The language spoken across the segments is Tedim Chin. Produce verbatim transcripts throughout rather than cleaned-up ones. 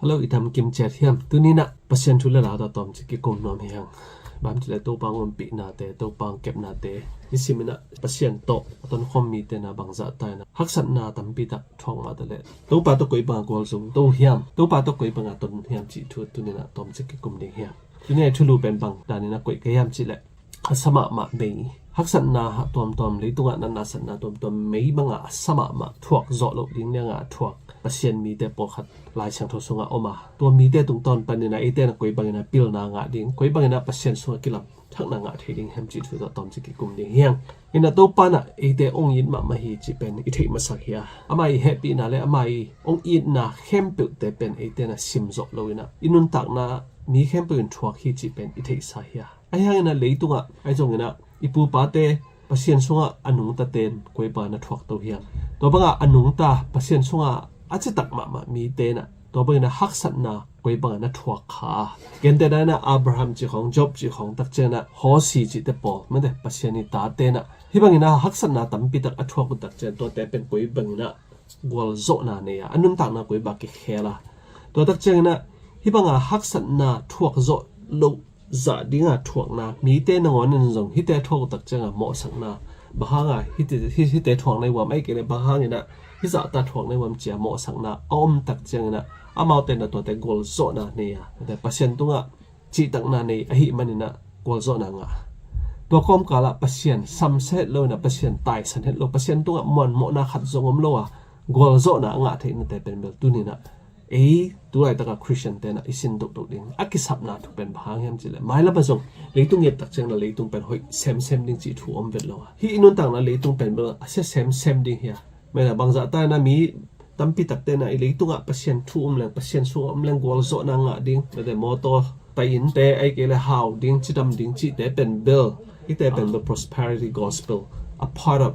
Hello, i dam kim ciat hiam? Tuni-in ah Pasian thu le la tawh tawmcik kikum nuam hi hang. Bang hiam cih leh Topa hong ompih nate, Topa hong kep nate i sim-in ah, Pasian tawh a tonkhawm mite in ah bangzah ta in ah haksatna tampi tak thuak mah taleh Topa tawh koi bangin gualzo to hiam, Topa tawh koi bangin ton hiam cih thu tuni-in ah tawmcik kikum ding hi hang. Tuni-in ah i thulu pen bang danin ah koih ka hiam cih leh, a sa mahmah mei, haksatna tuamtuam, leitungah natna satna tuamtuam mei bangin a sa mahmah, thuak zawh loh ding liangin a thuak Pasian mite pawlkhat Lai Siangtho sungah om a, tua mite tungtawn panin ah eite in ah koi bangin ah pilna ngah ding, koi bangin ah Pasian sungah kilam thakna ngah thei ding hiam cih thu tawh tawmcik kikum ding hi hang. In ah Topa in ah eite hong it mahmah hi cih pen i theih masak hi a, ama i hehpihna le ama i hong itna khempeuhte pen eite in ah sim zawh loin ah i nuntakna mi khempeuh in thuak hi cih pen i theihsa hi a, ahi hangin ah leitungah ahi zongin ah i pupate Pasian sungah a nungtate in koi bangin a thuak to hiam? Tua bangin a nungta Pasian sungah a citak mahmah mite in ah tua bangin a haksatna koi bangin a thuak kha? Gentehna in ah Abraham cih khawng, Job cih khawng, tak ciangin ah Hosea cihte pawl, mate, Pasian i tate in ah hih bangin a haksatna tampi tak a thuak uh tak ciang tuate pen koi bangin ah gualzawhna nei a, a nuntakna koi bangin kikhel a, tua tak ciangin ah hih bangin a haksatna thuak zawh loh zah dinga thuakna, mite nangawn in zong hihte a thuak uh tak ciangin mawhsakna, bang hangin hihte, hih, hihte thuak na hi uam, ahih kei leh bang hangin ah hih zahta thuak na hi uam ci-a mawhsakna a om tak ciangin ah amaute in ah tuate gualzawhna nei a, Pasian tungah cihtakna nei ahih manin ah gualzawhna ngah. Tua kawmkalah Pasian samsia het lo in ah, Pasian taisan het lo, Pasian tungah muanmawhna khat zong om lo a, gualzawhna a ngah theihnate pen bel tuni-in ah ei tu laitaka Khristiante in ah i sin dokdok ding a kisapna thu pen bang hang hiam cih leh, mailam ah zong leitung i et tak ciangin ah leitung pen hoih semsem ding cih thu om vet lo a, hih i nuntakna leitung pen bel a sia semsem ding hi a, mailam bangzah ta in ah mi tampi takte in ah i leitungah Pasian thu um leng, Pasian sungah om leng gualzawhna ngah ding, mate, mawtaw tai innte, ahih kei leh hau ding, cidam ding cihte pen bel, hihte pen bel prosperity gospel, a part of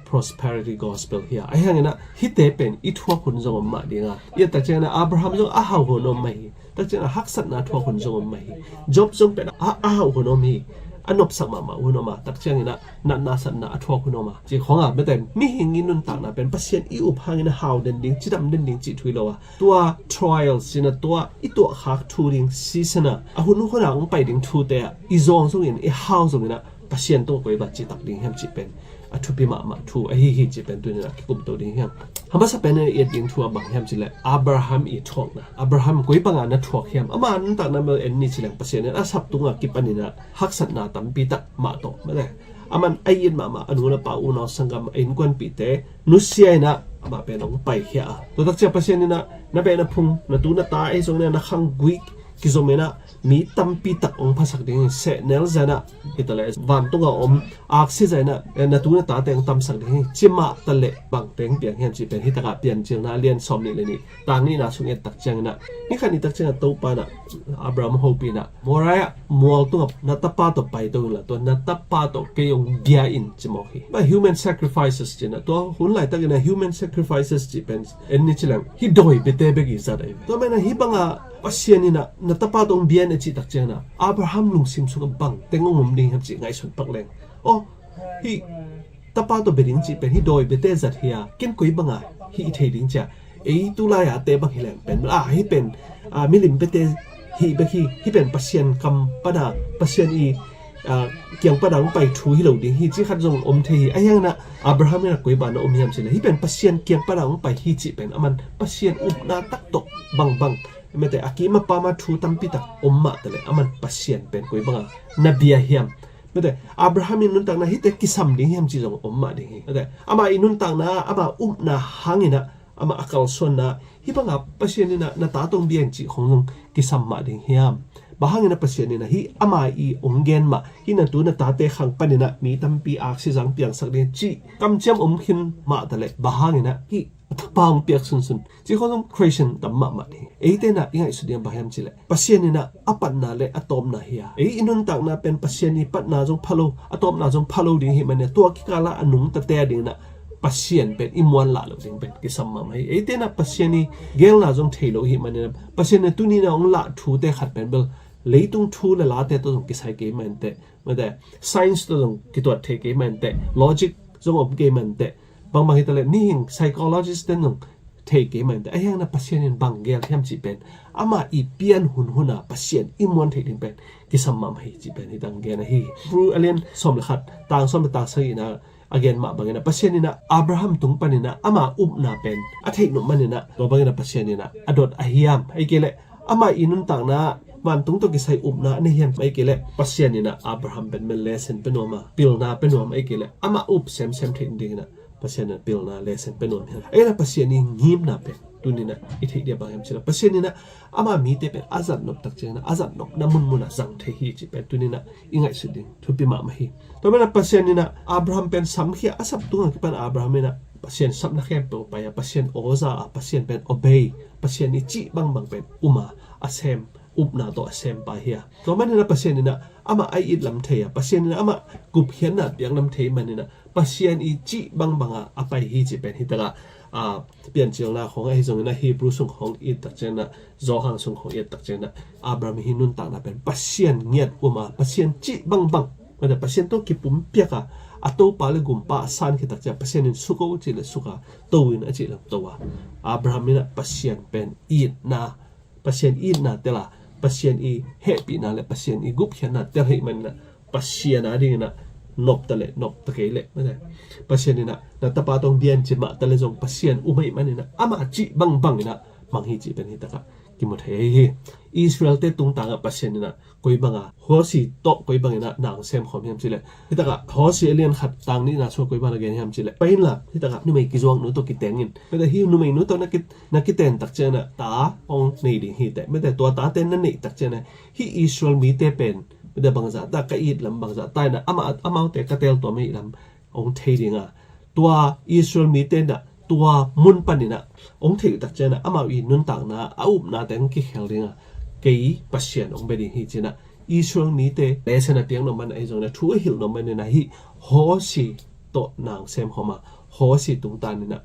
prosperity gospel hi a, ahi hangin ah hihte pen i thuak hun zong om mah ding a, i et tak ciangin ah Abraham zong a hau hun om mah hi, tak ciangin ah haksatna thuak hun zong om mah hi, Job zong pen a, a hau hun om hi, a nopsak mahmah hun om a, tak ciangin ah natna satna a thuak hun om a, cih khawng a, mate, mihing i nuntakna pen Pasian i up hangin a hau den ding, cidam den ding cih thu hi lo a, tua trials in ah, tua i tuahkhak thu ding season a, a hun hun a hong pai ding thute ah i zawng zongin, i hau zongin ah Pasian tung koi bang citak ding hiam cih pen a thupi mahmah thu ahi hi cih pen tuni-in ah kikum to ding hi hang. A masa pen i et ding thu ah bang hiam cih leh Abraham i thuakna, Abraham koi bangin a thuak hiam? Ama nuntakna bel en ni ci leng Pasian in a sap tungah kipanin ah haksatna tampi tak mah tawh, mate, aman a it mahmah a nu le pa, unau sanggam, a innkuanpihte nusia in ah amah pen hong paikhia a, tua tak ciang Pasian in ah na beh na phung, na tu na ta, ahi zongin ah na khanggui kizom in ah mi tampi tak hong phasak ding hi, sehnel zah in ah, hi taleh vantung a om aksi zah in ah, eh, na tu na tate hong tamsak ding hi, ci mah taleh bang teng piang hiam cih pen hih takah Piancilna a lian sawmnih le nih, tang nihna sung et tak ciangin ah, ni khat ni tak ciangin ah Topa in ah Abraham hopih in ah, Moriah mual tungah na tapa tawh pai to inla, tua na tapa tawh kei hong bia in, ci mawk hi. Bang human sacrifices ci-in ah, tua hun laitakin ah human sacrifices cih pen en ni ci leng hih dawi biate bek i zat ahi ve. Tua manin ah hih banga Pasian in ah na tapa tawh hong bia in a cih tak ciangin ah Abraham lungsim sungah bang teng hong om ding hiam cih ngaihsun pak leng, aw, hih tapa tawh bia ding cih pen hih dawi biate zat hi a, ken koi banga hih i thei ding cia, ei tu lai-ate bang hi leng pen, ah, hih pen, ah, milim biate hih bek hi, hih pen Pasian kam pana, Pasian i, ah, kiang pana hong pai thu hi lo ding hi, cih khat zong om thei hi. Ahi hangin ah Abraham in ah koi bangin a om hiam cih leh, hih pen Pasian kiang pana hong pai hi cih pen, aman Pasian upna tak tawh bangbang, mate, a kim a pam a thu tampi tak om mah taleh, aman Pasian pen koi banga na bia hiam? Mate, Abraham i nuntakna hihte kisam ding hiam cih zong om mah ding hi. Mate, ama i nuntakna, ama upna hangin ah, ama a kalsuanna, hih banga Pasian in ah na ta tawh hong bia in cih khawng zong kisam mah ding hiam? Bang hangin ah Pasian in ah hih ama i hong gen mah, hih na tu na tate khang panin ah mi tampi aksi zang piangsak ding cih kamciam om khin mah taleh, bang hangin ah hih a tapa hong piak sunsun cih khawng zong Christian tam mahmah ding hi. Eite in ah i ngaihsut ding bang hiam cih leh, Pasian in ah a patna le a tawpna hi a, ei i nuntakna pen Pasian i patna zong pha lo, a tawpna zong pha lo ding hi manin ah, tua kikal ah a nungtate a dingin ah Pasian pen i muanlah loh ding pen kisam mahmah hi. Eite in ah Pasian i geelna zong thei lo hi manin ah, Pasian in ah tuni-in ah hong lah thute khat pen bel leitung thu le late tawh zong kisai kei mah inteh, mate, science tawh zong kituat thei kei mah inteh, logic zong om kei mah inteh, bangbang hi taleh mihing psychologist ten zong thei kei mah in te, ahi hangin ah Pasian in bang gel hiam cih pen, amah i pian hunhun a Pasian i muan theih ding pen kisam mahmah hi cih pen hi tang gen ahi hi. Hebrew a lian sawm le khat, tang sawm le tang sagihna a gen mah bangin ah, Pasian in ah Abraham tung panin ah ama upna pen a theih nop manin ah, tua bangin ah Pasian in ah a dot a hiam, ahih kei leh ama i nuntakna vantung tawh kisai upna a nei hiam, ahih kei leh Pasian in ah Abraham pen mel lesen pe nuam a, pilna pe nuam, ahih kei leh ama up semsem theih dingin ah Pasian in ah pilna lesen pe nuam hi. Ahi hangin ah Pasian i ngimna pen tuni in ah i theih dia bang hiam cih leh, Pasian in ah ama mite pen a zat nop tak ciangin ah a zat nopna munmun ah zang thei hi cih pen tuni in ah i ngaihsut ding thupi mahmah hi. Tua manin ah Pasian in ah Abraham pen samkhia a sap tungah kipan Abraham in ah Pasian sapna khempeuh pai a, Pasian aw za a, Pasian pen obey, Pasian i cih bangbang pen um a, a sem, upna tawh a sem pa hi a. Tua manin ah Pasian in ah amah a it lam thei a, Pasian in ah amah gupkhiatna piak lam thei manin ah Pasian i cih bangbang a a pai hi cih pen hi tak ah, a, Piancilna khawng ahi zongin ah, Hebrew sung khawng i et tak ciangin ah, Johan sung khawng i et tak ciangin ah, Abraham hi nuntakna pen Pasian ngiat um a, Pasian cih bangbang, mate, Pasian tawh kipumpiak a, a Topa le Gumpa a san khit tak ciang Pasian in suk o cih leh suk a, to in a cih leh to a. Abraham in ah Pasian pen itna, Pasian itna tel a, Pasian i hehpihna le Pasian i gupkhiatna tel ahih manin ah, Pasian a dingin ah nop ta leh nop ta kei leh, mate, Pasian in ah na tapa tawh bia in ci mah ta leh zong Pasian um ahih manin ah amah cih bangbang in ah mang hi cih pen hi tak ah kimu thei ahi hi. Israel-te tungtang ah Pasian in ah koi bang a, Hosea tawh koi bangin ah na ong semkhawm hiam cih leh, hi tak ah Hosea a lian khat, tang nihna sungah koi bang a gen hiam cih leh, pai inla, hi tak ah numei kizuak nu tawh kiteng in, mate, hi numei nu tawh na ki, na kiten tak ciangin ah ta ong nei ding hi teh, mate, tua tate na neih tak ciangin ah hih Israel mite pen, mate, bangzah ta ka it lam, bangzah ta in ah ama, amaute ka teltuam ahih lam ong thei ding a, tua Israel mite in ah tua mun panin ah ong theih uh tak ciangin ah amau i nuntakna a upnate ong kikhel ding a, kei Pasian ong bia ding hi ci-in ah Israel mite lesen a piak nop man ahi zongin ah, thu a hilh nop manin ah, hih Hosea tawh na ong semkhawm a, Hosea tungtawn in ah,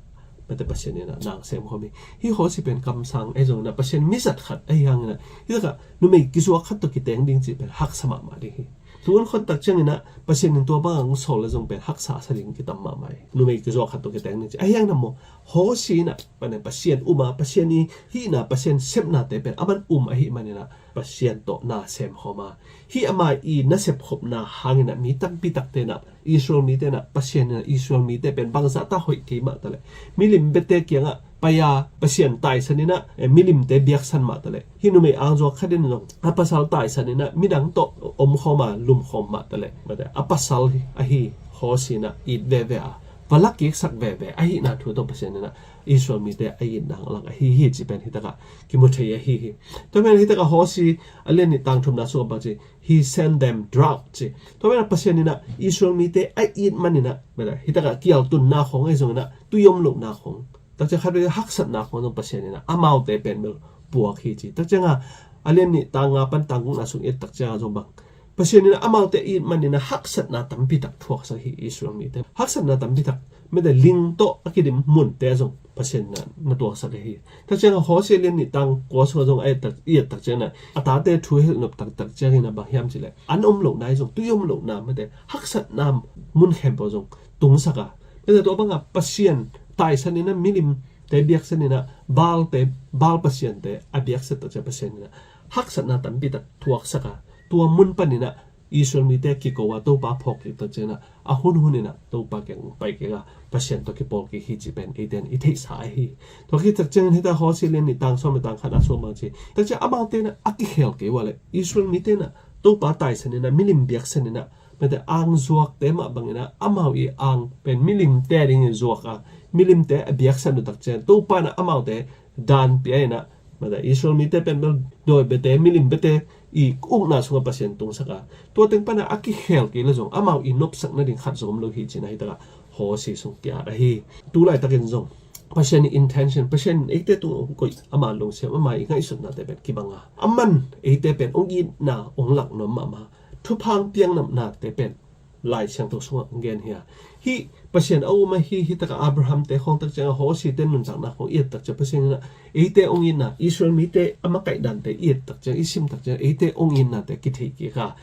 mate, Pasian in ah na ong semkhawm hi. Hih Hosea pen kamsang ahi zongin ah, Pasian mizat khat ahi hangin ah, hi tak ah numei kizuak khat tawh kiteng ding cih pen haksa mahmah ding hi. Tu hun khawng tak ciangin ah Pasian in tua bang a ong sawl leh zong pen haksa sa ding kitam mahmah hi. Numei kizuak khat tawh kiteng ding cih. Ahi hangin ah maw, Hosea in ah, mate, Pasian um a, Pasian i hihna, Pasian sepnate pen aman um ahih manin ah Pasian tawh na semkhawm a, hih ama i nasep khopna hangin ah mi tampi takte in ah, Israel mite in ah, Pasian in ah Israel mite pen bangzah ta hoih kei mah ta leh, milim biate kiangah pai a Pasian taisan in ah, eh, milimte biaksan mah ta leh, hih numei angzuak khat in zong a pasal taisan in ah midang tawh omkhawm a lumkhawm mah ta leh, mate, a pasal ahi Hosea in ah it veve a, va lakiksak veve ahihna thu tawh Pasian in ah Israel mite a itna ong lak ahi hi cih pen hi tak ah kimu thei ahi hi. Tua pen hi tak ah Hosea a lian nih, tang thumna sungah bang ci, "He sent them drought," ci. Tua pen ah Pasian in ah Israel mite a it manin ah, mate, hi tak ah kial tunna khawng ahi zongin ah, tui om lohna khawng, tak ciang khat vei haksatna khawng zong Pasian in ah amaute pen bel puak hi ci. Tak ciang a, a lian nih, tang nga pan tang gukna sung i et tak ciang a zong bang, Pasian in ah amaute a it manin ah haksatna tampi tak thuaksak hi Israel mite. Haksatna tampi tak, mate, ling tawh a kidim munte ah zong Pasian in ah na tuaksak ahi. Tak ciang a Hosea a lian nih, tang kua sungah zong a et tak, i et tak ciang in ah, a tate thu a hilh nop taktak ciangin ah bang hiam cih leh, an om lohna ahi zong, tui om lohna, mate, haksatna mun khempeuh zong tungsak a, mate, tua bang a Pasian taisan in ah milimte biaksan in ah Baalte, Baal pasiante a biaksan tak ciang Pasian in ah haksatna tampi tak thuaksak a, tua mun panin ah Israel mite kiko a Topa phawk kik tak ciang in ah, a hunhun in ah Topa kiang pai kik a, Pasian tawh kipawl kik hi cih pen eite in i theihsa ahi. Tua khit tak ciangin hi tak ah Hosea a lian nih, tang sawm le tang khatna sungah bang ci, tak ciang amaute in ah a kikhel kei uh a leh, Israel mite in ah Topa taisan in ah milim biaksan in ah, mate, angzuakte mah bangin ah amau i ang pen milimte a dingin zuak a, milimte a biaksan uh tak ciang Topa in ah amaute dan pia in ah, mate, Israel mite pen bel dawi biate, milim biate i ukna sungah Pasian tungsak a, tua teng pan ah a kikhel kei leh zong amau i nopsak nading khat zong om lo hi ci-in ah hi tak ah Hosea sung ki-at ahi. Tu laitakin zong Pasian i intention, Pasian in eite tungah ong koih, ama lungsim, ama i ngaihsutnate pen kibang a, aman eite pen ong itna ong lak nuam mahmah, thupha ong piak nopnate pen Lai Siangtho sungah ong gen hi a. Hih Pasian a um ahi, hi tak ah Abraham-te khawng tak ciang a, Hosea-te nuntakna khawng i et tak ciang, Pasian in ah eite ong itna, Israel mite a makaih dante i et tak ciang, i sim tak ciang, eite ong itnate kithei kik a,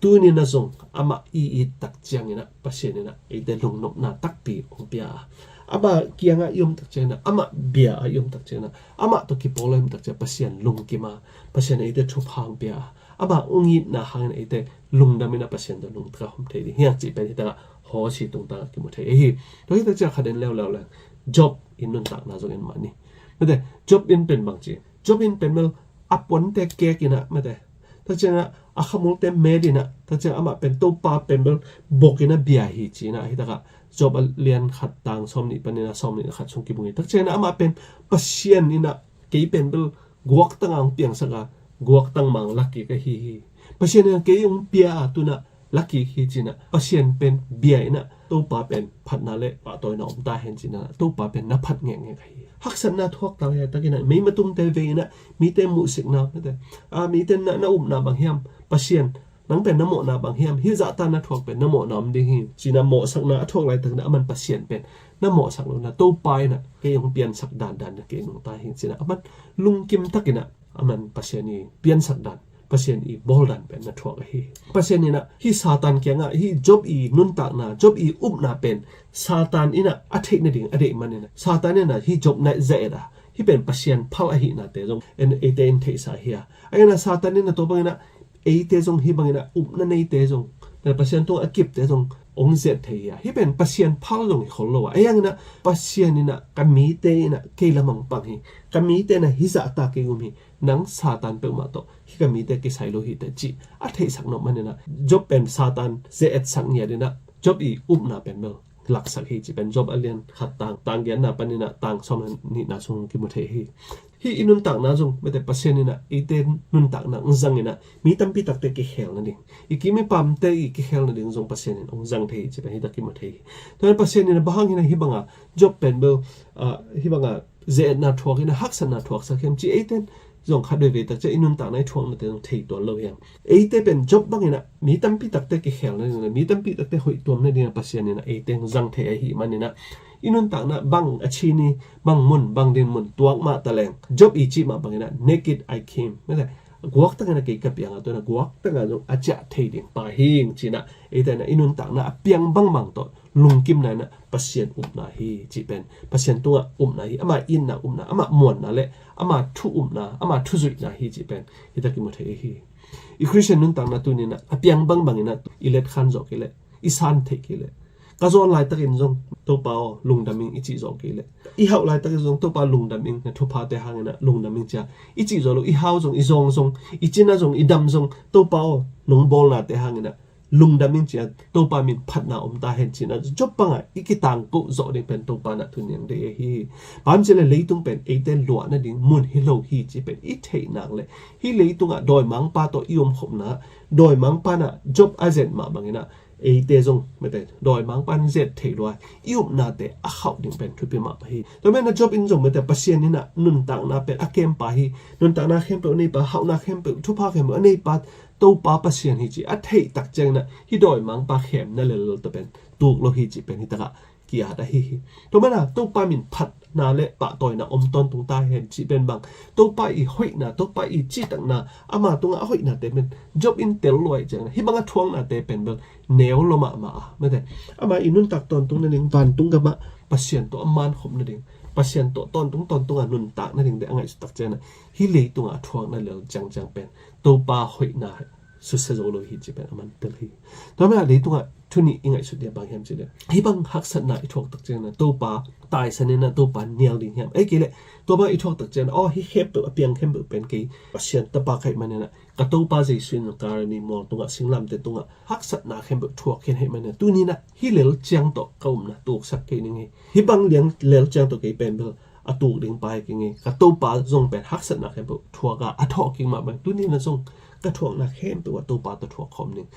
tuni-in ah zong amah i it tak ciangin ah Pasian in ah eite lungnopna takpi ong pia a, Amah kiangah i om tak ciangin ah, amah bia ah i om tak ciangin ah, amah tawh kipawl ah i om tak ciangin Pasian lungkim a, Pasian eite thupha hong pia a, amah hong itna hangin eite lungdam in ah Pasian tawh lungtak a om thei ding hi hang cih pen hi takah Hosea tungtang ah kimu thei ahi. Tua hi tak ciang khat en leuleu leng, Job in nuntakna zong en mah ni. Mate, Job in pen bang ci, Job in pen bel a puante kek in ah, mate, tak ciangin ah a khamulte met in ah, tak ciangin amah pen Topa pen bel bok in ah bia hi ci in ah, hi takah Job a lian khat tang sawm nih panin ah sawm nih le khat sung kimu hi. Tak ciangin ah amah pen Pasian in ah kei pen bel guaktang a hong piangsak a, guaktang mang lakik ahi hi. Pasian in ah kei hong pia a, tu in ah lakik hi ci in ah, Pasian pen bia in ah, Topa pen phatna le pahtawina om ta hen ci in ah, Topa pen na phat ngekngek ahi. Haksatna thuak ta le tak in ah, meimatumte vei in ah, mite muhsikna, mate, a, mite na, na upna bang hiam, Pasian, nang pen na mawhna bang hiam, hih zahta na thuak pen na mawhna om ding hi ci in ah mawhsakna a thuak laitak in ah, aman Pasian pen na mawhsak lo in ah, Topa in ah kei hong piansak dandan in ah kei nungta hi ci in ah, aman lungkim tak in ah, aman Pasian i piansak dan, Pasian i bawl dan pen na thuak ahi. Pasian in ah hih Satan kiangah hih Job i nuntakna, Job i upna pen Satan in ah a theih nading a deih man in ah, Satan in ah hih Job na za-et a, hih pen Pasian phal ahihnate zong en, eite in theihsa hi a. Ahi hangin ah Satan in ah tua bangin ah eite zong hih bangin ah upna neite zong, Pasian tungah a kipte zong hong zet thei hi a. Hih pen Pasian phal zong hi khol lo a. Ahi hangin ah Pasian in ah ka mite in ah kei lam hong pang hi, ka mite in ah hih zahta kei um hi, nang Satan peuhmah tawh hih ka mite kisai lo hi teh cih a theihsak nop man in ah, Job pen Satan ze-etsak ngiat in ah, Job i upna pen bel laksak hi cih pen Job a lian khat tang, tang giatna panin ah tang sawm nihna sung kimu thei hi. Hih i nuntakna zong, mate, Pasian in ah eite nuntakna hong zang in ah mi tampi takte kikhel nading, i kim i pamte i kikhel nading zong Pasian in hong zang thei hi cih pen hi tak kimu thei hi. Tua hi Pasian in ah bang hang in ah hih banga Job pen bel, ah, hih banga ze-etna thuak in ah haksatna thuaksak hiam cih eite in zong khat veivei tak ciang i nuntakna i thuaknate zong thei tuan lo hiam. Eite pen Job bangin ah mi tampi takte kikhel nading le mi tampi takte hoih tuam nading ah Pasian in ah eite hong zang thei ahih manin ah, i nuntakna bang a chin i, bang mun, bang dinmun tuak mah ta leng, Job i cih mah bangin ah naked I came, mate, guaktang in ah kei ka piang a, tua in ah guaktang a zong a ciah thei ding pa hi ing ci in ah, eite in ah i nuntakna a piang bangbang tawh lungkimna in ah Pasian upna hi cih pen, Pasian tungah upna hi, ama itna upna, ama muanna le ama thu upna, ama thu zuihna hi cih pen hi tak kimu thei hi. I Khristian nuntakna tuni in ah a piang bangbang in ah i letkhan zawh kei leh, i san theih kei leh, ka zawn laitakin zong Topa aw lungdam ing i cih zawh kei leh, i hauh laitakin zong Topa lungdam ing, na thuphate hangin ah lungdam ing ci a i cih zawh lo, i hau zong, i zawng zong, i cina zong, i dam zong Topa aw nong bawlnate hangin ah lungdam ing ci a, Topa min phatna om ta hen ci in ah, Job bangah i kitangkoh zawh ding pen Topa in ah tuni in hong deih ahi hi. Bang hang hiam cih leh leitung pen eite luah nading mun hi lo hi cih pen i theih nak leh, hih leitungah dawimangpa tawh i omkhopna, dawimangpa in ah Job a zet mah bangin ah eite zong, mate, dawimangpa in zet theih lua i upnate a khauh ding pen thupi mahmah hi. Tua manin ah Job in zong, mate, Pasian in ah nuntakna pen a kempa hi, nuntakna khempeuh a neipa, hauhna khempeuh, thupha khempeuh a neipa Topa Pasian hi cih a theih tak ciangin ah hih dawimangpa khemna lel tawh pen tuk lo hi cih pen hi takah ki-at ahi hi. Tua manin ah Topa min phatna le pahtawina om tawntung ta hen cih pen bang, Topa i hoihna, Topa i cihtakna, ama tungah a hoihnate pen Job in tel lua ahih ciangin ah hih bang a thuaknate pen bel neu lua mahmah a, mate, ama i nuntak tawntung nading, vantung gamah Pasian tawh a mankhop nading, Pasian tawh tawntung tawntung a nuntak nading te a ngaihsut tak ciangin ah hih leitungah a thuakna lel ciangciang pen Topa hoihna susia zo lo hi cih pen a man tel hi. Tua manin ah leitungah thu nih i ngaihsut ding bang hiam cih leh, hih bang haksatna i thuak tak ciangin ah Topa taisan in ah Topa nial ding hiam? Ahih kei leh tua bang i thuak tak ciangin ah, aw, hih khempeuh, a piang khempeuh pen kei Pasian tapa ka hih manin ah ka Topa Jesu in zong Kalvari mual tungah, singlamteh tungah haksatna khempeuh thuak khin ahih manin ah tuni in ah hih lel ciang tawh ka upna tuksak kei ning hi. Hih bang liang lel ciang tawh kei pen bel a tuk ding pa hi kei ing. Ka Topa zong pen haksatna khempeuh thuak a, a thawhkik mah bang, tuni in ah zong ka thuakna khempeuh ah Topa tawh thuak khawm ning.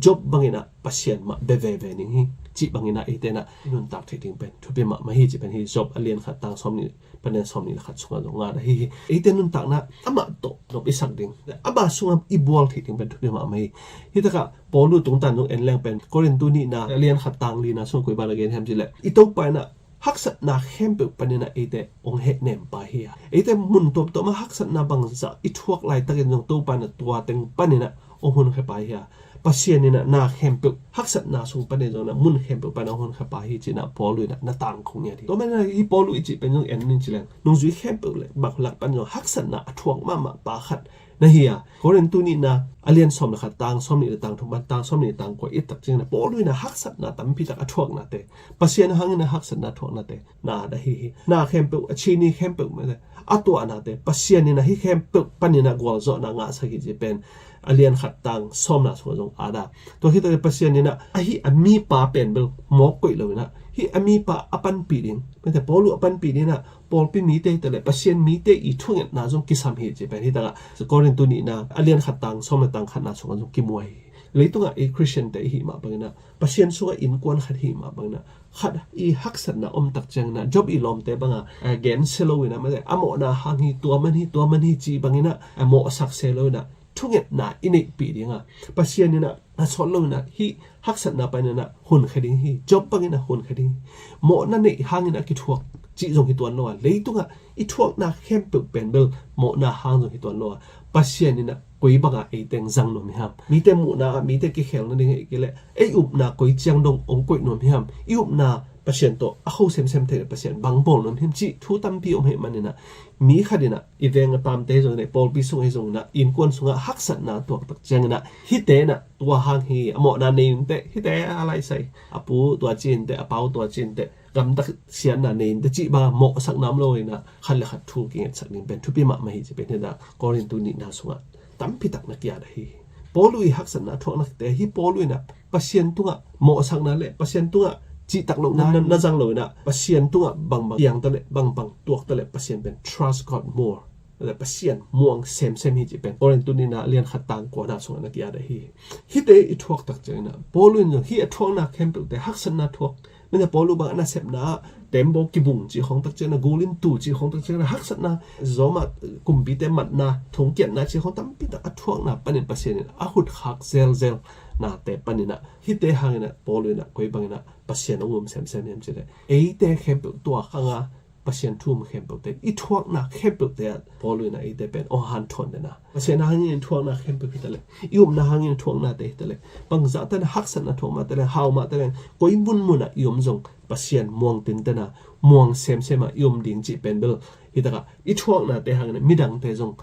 Job bangin ah Pasian mah bia veve ning hi cih bangin ah eite in ah i nuntak theih ding pen thupi mahmah hi cih pen hih Job a lian khat tang sawm nih panin sawm nih le khat sungah zong ngat ahi hi. Eite nuntakna amah tawh nop i sak ding, amah sungah i bual theih ding pen thupi mahmah hi. Hih takah Paulu tungtawn zong en leng pen Korintu nihna a lian khat tang lina sungah koi ban a gen hiam cih leh, i Topa in ah haksatna khempeuh panin ah eite hong hehnem pa hi a, eite mun tuamtuam ah haksatna bangzah i thuak laitakin zong Topa in ah tua teng panin ah hong hunkhia pa hi a, Pasian in ah na khempeuh haksatna sung panin zong na mun khempeuh pan a honkhia pa hi ci-in ah Paul in ah na tangko ngiat hi. Tua manin ah hih Paul i cih pen zong en ni ci leng, nungzui khempeuh le bang lak pan zong haksatna a thuak mahmah pa khat na hi a, Korintu nihna a lian sawm le khat, tang sawm nih le tang thum pan tang sawm nih le tang kua i et tak ciangin ah Paul in ah haksatna tampi tak a thuaknate, Pasian hangin ah haksatna thuaknate na a hi hi. Na khempeuh, a chini khempeuh mete, a tuahnate, Pasian in ah hih khempeuh panin ah gualzawhna ngahsak hi ci pen a lian khat tang sawmna sungah zong a da. Tua khit teh Pasian in ah a hih a mipa pen bel mawk koih lo in ah, hih a mipa a panpih ding, mete, Paul a panpih ding in ah pawlpi mite hi taleh Pasian mite i thungetna zong kisam hi ci pen hi takah Korintu nihna a lian khat tang sawm le tang khatna sungah zong kimu hi. Leitungah ei Khristiante i hih mah bangin ah, Pasian sungah innkuan khat hih mah bangin ah, khat i haksatna om tak ciangin ah, Job i lawmte bangah, a, gensia lo in ah, mete, a mawhna hang hi, tua man hi, tua man hi ci bangin ah, a mawhsak se lo in ah, thungetna i neihpih ding a, Pasian in ah a sawt lo in ah hih haksatna panin ah honkhia ding hi, Job bangin ah honkhia ding hi. Mawhna neih hangin a kithuak cih zong hi tuan lo a, leitungah i thuakna khempeuh pen bel mawhna hang zong hi tuan lo a, Pasian in ah koi bangah ei teng zang nuam hiam? Mite muhna ah, mite kikhelna ding hi kei leh ei upna koi ciang dong hong koih nuam hiam? I upna Pasian tawh a kho semsem thei leh Pasian bang bawl nuam hiam cih thu tampi om hi manin ah, mi khat in ah, i veng a pamte hi zongin ah, pawlpi sungah hi zongin ah, innkuan sungah haksatna tuak tak ciangin ah, hihte in ah tua hang hi, a mawhna nei in teh, hihte a laisai, a pu tua ci in teh, a pau tua ci in teh, gamtat siatna nei in teh cih bang mawhsakna om lo in ah, khat le khat thu kingetsak ding pen thupi mahmah hi ci pen hi in ah, Korintu nihna sungah tampi tak na ki-at ahi hi. Paul i haksatna thuaknate hi, Paul in ah Pasian tungah mawhsakna le Pasian tungah cihtak lohna na, na zang lo in ah, Pasian tungah bangbang piang taleh, bangbang tuak taleh, Pasian pen trust God more, le Pasian muang semsem hi ci pen Korintu nihna a lian khat tang kuana sungah na ki-at ahi hi. Hihte i thuak tak ciangin ah, Paul in zong hih a thuakna khempeuhte, haksatna thuak, mete, Paul bang a nasepna ah tembaw kibung cih khawng tak ciangin ah, gul in tu cih khawng tak ciangin ah, haksatna, Roma kumpite matna, thongkiatna cih khawng tampi tak a thuakna panin Pasian in a hutkhak zelzel nate panin ah, hihte hangin ah Paul in ah koi bangin ah Pasian hong um semsem hiam ci leh, eite khempeuh tua khang a Pasian thu um khempeuhte, i thuakna khempeuhte ah Paul in ah eite pen hong hanthawn den a, Pasian hangin thuakna khempeuh hi taleh, i upna hangin thuaknate hi taleh, bangzah tan haksatna thuak mah taleng, hau mah taleng, koi munmun ah i om zong Pasian muang tinten a, muang semsem a i om ding cih pen bel hi takah i thuaknate hangin ah midangte zong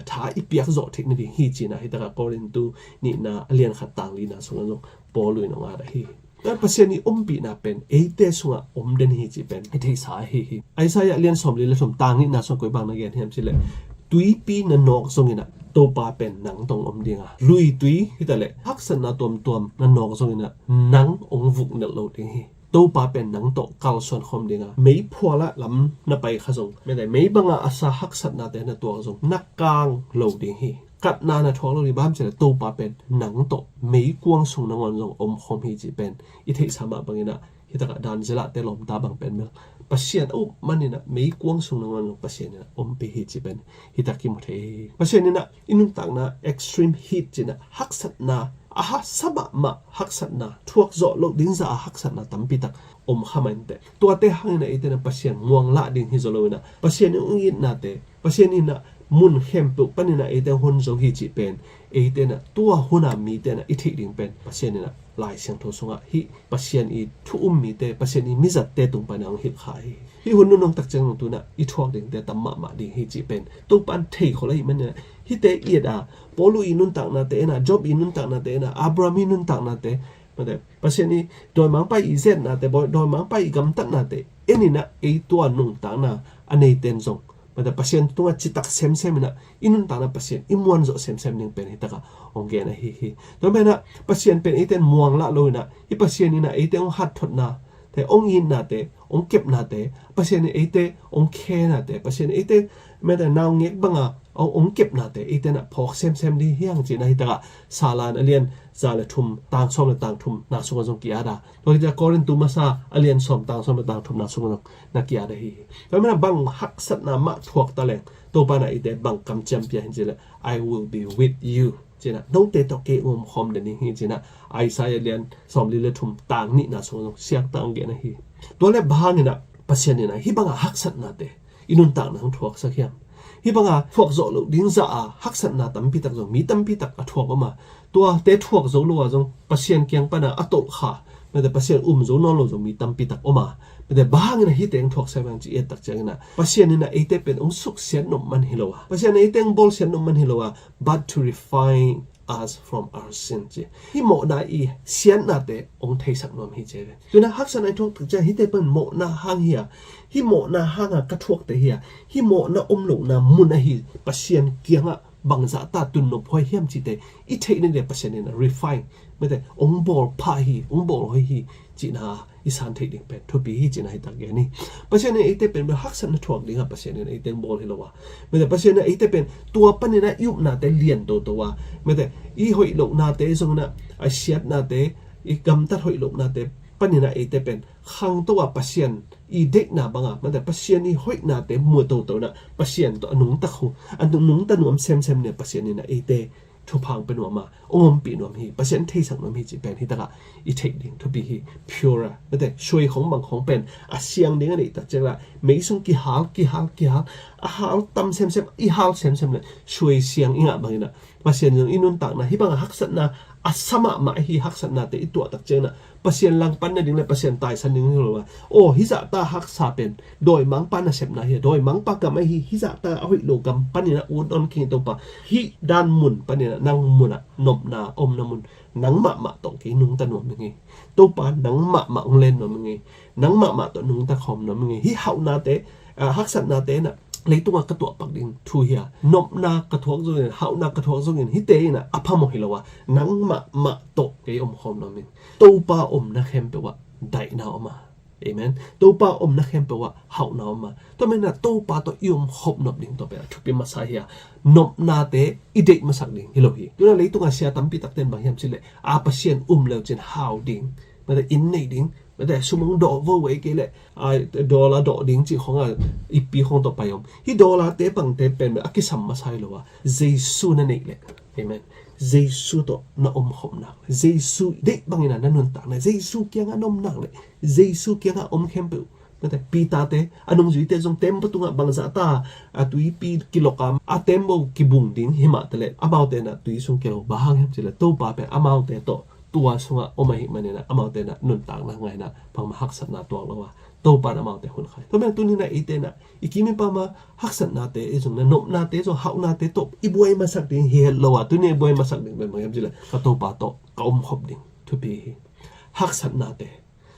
tha i piak zawh theih nading hi ci-in ah, hi takah Korintu nihna a lian khat tang lina sungah zong Paul in hong at ahi hi. Tua Pasian i ompihna pen eite sungah om den hi cih pen i theihsa ahi hi. Isaiah lian sawmli le thum tang nihna sungah koi bang na gen hiam ci leh, tuipi na nawk zongin ah Topa pen nang tawh om ding a, luitui hi taleh haksatna tuamtuam na nawk zongin ah nang hong vuknelh lo ding hi. Topa pen nang tawh kalsuan khawm ding a, meiphual ah lam na pai kha zong, mete, mei bangah a sa haksatnate na tuak zong na kang lo ding hi. Katna na thuak lo ding, bang hiam ci leh Topa pen nang tawh meikuang sung nangawn zong om khawm hi cih pen i theihsa mah bangin ah, hi takah Dan Zela te lawmta bang pen bel Pasian a up manin ah meikuang sung nangawn zong Pasian in ah ompih hi cih pen hi tak kimu thei hi. Pasian in ah i nuntakna extreme heat ci-in ah, haksatna a hasa mahmah haksatna, thuak zawh loh ding zah a haksatna tampi tak om kha mah inteh, tuate hangin ah eite in ah Pasian muang lah ding hi zaw lo in ah, Pasian in hong itnate, Pasian in ah mun khempeuh panin ah eite hong hon zo hi cih pen eite in ah tua hun a mite in ah i theih ding pen Pasian in ah Lai Siangtho sungah hih Pasian i thu um mite, Pasian i mizatte tung panin ah hong hilh kha hi. Hih hun nunung tak ciang nung tu-in ah i thuak dingte tam mahmah ding hi cih pen Topa in thei khol ahih manin ah, hihte i et a, Paul i nuntaknate en a, Job i nuntaknate en a, Abraham i nuntaknate, mate, Pasian i dawimangpa i zetnate, bawi, dawimangpa i gamtatnate en in ah, ei tua nuntakna a neite in zong, mate, Pasian tungah citak semsem in ah, i nuntakna Pasian i muanzawh semsem ding pen hi takah hong gen ahi hi. Tua pen ah Pasian pen eite in muang lah lo in ah, hih Pasian in ah eite hong hatthotna te, hong itnate, hong kepnate, Pasian in eite hong khenate, Pasian in eite, mate, naungek banga hong, hong kepnate eite in ah phawk semsem ding hi hang ci-in ah, hi takah Salan a lian za le thum, tang sawm le tang thumna sungah zong ki-at a, tua hi ciang Korintu masa a lian sawm, tang sawm le tang thumna sungah zong na ki-at ahi hi. Tua manin ah bang haksatna mah thuak ta leng, Topa in ah eite bang kamciam pia hiam ci leh, "I will be with you," ci-in ah, "Note tawh kei hong om khawm den ding hi," ci-in ah Isaiah lian sawmli le thum tang nihna sungah zong siangtho hong gen ahi hi. Tua leh bang hangin ah Pasian in ah hih banga haksatnate i nuntakna hong thuaksak hiam? Hih banga thuak zawh loh ding zah a haksatna tampi tak zong mi tampi tak a thuak om a, tuate thuak zo lo a zong Pasian kiang pana a tolh kha, mate Pasian um zo nawn lo zong mi tampi tak om a, mate bang hangin a hih teng thuak sa vang ci i et tak ciangin a, Pasian in a eite pen hong suksiat nop man hi lo a, Pasian in a eite hong bawlsiat nop man hi lo a, but to refine us from our sin ci. Hih mawhna i siatnate hong theisak nuam hi ci ve. Tuna haksatna i thuak tak ciang hihte pen mawhna hang hi a, hih mawhna hanga ka thuakte hi a, hih mawhna om lohna mun ahi Pasian kiangah bangzah ta tun nop huai hiam cihte i theih nading Pasian in a refine, mate hong bawl pha hi, hong bawl hoih hi cihna i san theih ding pen thupi hi cihna hi tak gen hi. Pasian in eite pen bel haksatna thuak dingah Pasian in eite hong bawl hi lo a, mate Pasian in eite pen tua panin a i upnate lian toto a, mate i hoih lohnate zongin a, a siatnate, i gamtat hoih lohnate panin a eite pen khangto a Pasian i deihna banga, mate Pasian i hoihnate muh toto in a, Pasian tawh a nungta khu, a nungta nuam semsem in a Pasian in a eite thupha hong pia nuam a, hong ompih nuam hi, Pasian theisak nuam hi cih pen hi takah i theih ding thupi hi. Pure, mate suai khong bang khong pen a siang ding a neih tak ciang la, mei sung kihal, kihal, kihal, a hal tam semsem, i hal semsem le suai siang i ngah bangin a, Pasian zong i nuntakna hih banga haksatna a sa mahmah hi, haksatnate i tuah tak ciangin a Pasian langpan nading le Pasian taisan ding hi lo a. Aw, hih zahta haksa pen dawimangpa nasepna hi a, dawimangpa gam ahi, hih zahta a hoih lo gam panin a ut on khin Topa, hih dan mun panin a nang munah nopna omna mun nang mahmah tawh kei nungta nuam ing ei. Topa nang mahmah hong len nuam ing ei. Nang mahmah tawh nungta khawm nuam ing ei. Hih hauhnate, ah, haksatnate in a leitungah ka tuahpak ding thu hi a, nopna ka thuak zongin, hauhna ka thuak zongin hihte in a a phamawh hi lo a, nang mahmah tawh kei omkhawm nuam ing. Topa omna khempeuh ah daihna om a. Amen. Topa omna khempeuh ah hauhna om a. Tua manin a Topa tawh i omkhop nop ding tua pen a thupi masa hi a, nopnate i deih masak ding hi lo hi. Tuna leitunga sia tampi takte in bang hiam cih leh a Pasian um leu cin hau ding, mate inn nei ding, mate sum hong dawh vo vei kei leh a dollar dawh ding cih khong a ippi khong tawh pai om. Hih dollar-te bangte pen a kisam masa hi lo a, Jesu na neih leh, amen, Jesu tawh na omkhop nak leh, Jesu deih bangin a na nuntak nak leh, Jesu kiangah na om nak leh, Jesu kiangah om khempeuh, mate Peter-te, a nungzuite zong tembaw tungah bangzah ta a tuipi kilok a, a tembaw kibung ding hi mah taleh amaute in a tui sung kilo, bang hang hiam cih leh Topa pen amaute tawh tua sungah om ahih manin a amaute in a nuntakna ngaina bangmah haksatna tuak lo a, Topa in amaute hun khai. Tua manin tuni in a eite in a i kim i pam a haksatnate, i zong na nopnate, zong hauhnate tawh i buai masak ding hi het lo a, tuni i buai masak ding pen bang hiam cih leh ka Topa tawh ka omkhop ding thupi hi. Haksatnate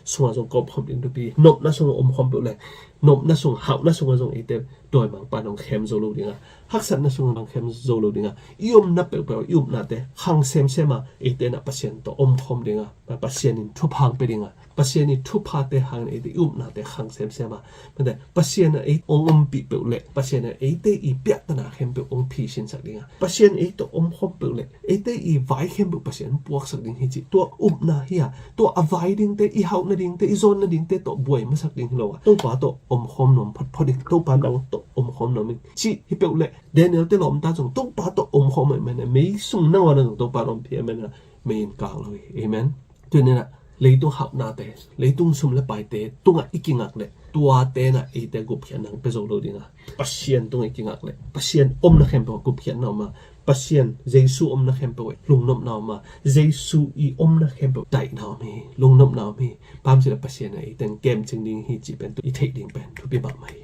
sungah zong ka omkhop ding thupi hi. Nopna sungah omkhawm peuh leh, nopna sung, hauhna sungah zong eite dawimangpa in hong khem zo lo ding a, haksatna sungah hong khem zo lo ding a, i omna peuhpeuh, i upnate khang semsem a, eite in a Pasian tawh omkhawm ding a, Pasian in thupha hong pia ding a, Pasian i thuphate hangin eite i upnate khang semsem a, mate Pasian in ei hong ompih peuh leh, Pasian in eite i piahtana khempeuh hong phisinsak ding a, Pasian ei tawh omkhawm peuh leh, eite i vai khempeuh Pasian hong puaksak ding hi cih tua upna hi a, tua a vai dingte, i hauh nadingte, i zawn nadingte tawh buai masak ding hi lo a, Topa tawh omkhawm nuam photphot ing, Topa nang tawh omkhawm nuam ing cih hi peuh leh, Daniel-te lawmta zong Topa tawh omkhawm ahih manin a, mei sung nangawn a zong Topa in ompih ahih manin a, mei in kang lo hi. Amen. Tuni in a leitung hauhnate, leitung sum le paite tungah i kingak leh, tuate in a eite gupkhiatna hong pia zo lo ding a, Pasian tungah i kingak leh, Pasian omna khempeuh ah gupkhiatna om a, Pasian, Jesu omna khempeuh ah lungnopna om a, Jesu i omna khempeuh daihna om hi, lungnopna om hi. Bang hang hiam cih leh Pasian in a eite hong kemcing ding hi cih pen tu i theih ding pen thupi mahmah hi.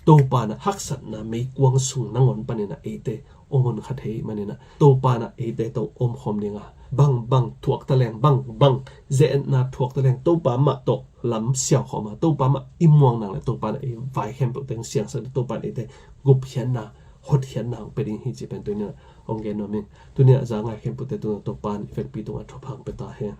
Topa in a haksatna meikuang sung nangawn panin a eite hong hun kha thei ahih manin a, Topa in a eite tawh omkhawm ding a, bangbang thuak taleng, bangbang ze-etna thuak taleng, Topa mah tawh lam siaukhawm a, Topa mah i muang nak leh, Topa in a ei vai khempeuhte hong siangsak ding, Topa in a eite gupkhiatna, hotkhiatna hong pia ding hi cih pen tuni in a hong gen nuam ing. Tuni in a za ngai khempeuhte tungah Topa in i vekpi tungah thupha hong pia ta hen.